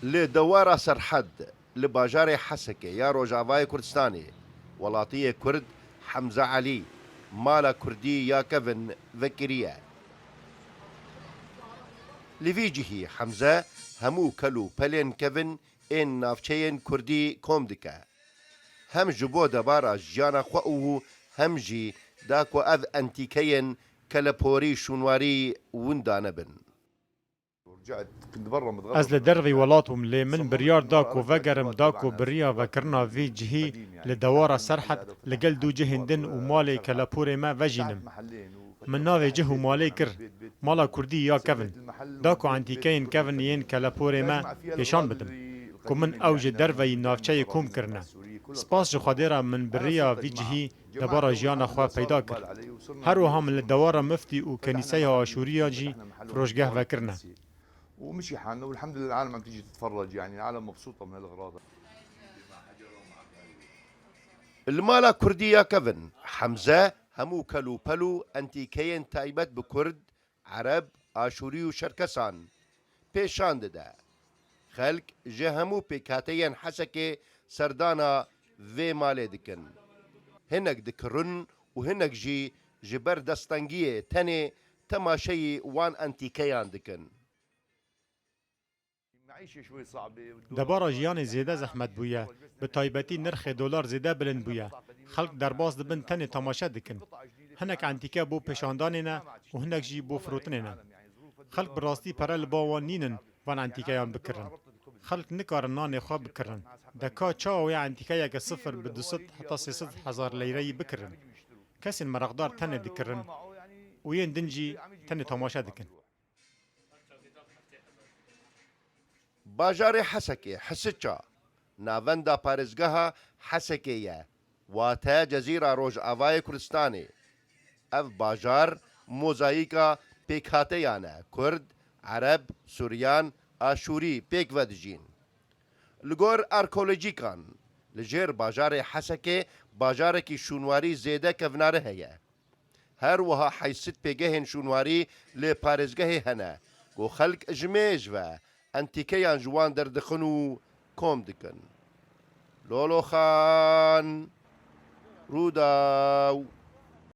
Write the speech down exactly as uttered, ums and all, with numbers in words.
Li dewara Serhed, li bajarê Hesekê ya Rojavayê Kurdistanê, welatiyê Kurd Hemze Elî mala Kurdî ya kevin vekiriye. Li vî cihî Hemze hemû kel û pelên kevin ên navçeyên Kurdî kom dike. Hem ji bo debara jiyana xwe û hem jî da ku ev entîkeyên keleporî şûnwarî winda nebin. Ez li dervî welat bûm, lê min biryar da ku vegerim, da ku bi riya vekirina vî cihî li dewara Serhed li gel du cihên din û malê keleporê me vejînim. Min navê cih û malê kir, mala Kurdî ya kevin. Da ku entîkeyên kevin yên keleporê me pêşan bidim, ku min ew ji derveyî navçeyê kom kirine. Spas ji Xwedê re min bi riya vî cihî debara jiyana xwe peyda kir. Her wiha min li dewara miftî û kenîseya Aşûriya jî firojgeh vekirine. ومشي حالنا والحمد لله العالم عم تيجي تتفرج، يعني العالم مبسوطة من هالأغراض. Li mala Kurdî ya kevin, Hemze hemû kel û pel û entîkeyên taybet bi Kurd, Ereb, Aşûrî û Şerkesan pêşan dide. Xelk ji hemû pêkhateyên Hesekê serdana vê malê dikin. Hinek dikirin û hinek jî ji ber destengiyê tenê temaşeyî wan entîkeyan dikin. Debara jiyanê zêde zehmet bûye, bi taybetî nirxê dolar zêde bilind bûye. Xelk derbas dibin tenê temaşe dikin. Hinek entîke bo pêşandanê ne û hinek jî bo firotinê ne. Xelk bi rastî pere li ba wan nînin van entîkeyan bikirin. Xelk nikarin nanê xwe bikirin. De ka çawa wê entîkeyeke sifir bi du sed heta sê sed hezar leyreyî bikirin? Kesên meraqdar tenê dikirin û yên din jî tenê temaşe dikin. Bajarê Hesekê, Hisiça, navenda parêzgeha Hesekê ye, wate Cezîra Rojavayê Kurdistanê. Ev bajar mozayîka pêkhateyan e, Kurd, Ereb, Suryan, Aşûrî pêk ve dijîn. Li gor arkeolojîkan, li jêr bajarê Hesekê bajarekî şûnwarî zêde kevnare heye. Her wiha heyşt sed pêgehên şûnwarî li parêzgehê hene ku xelk ji mêj ve entîkeyan ji wan derdixin û kom dikin. Lolo Xan, Rûdaw.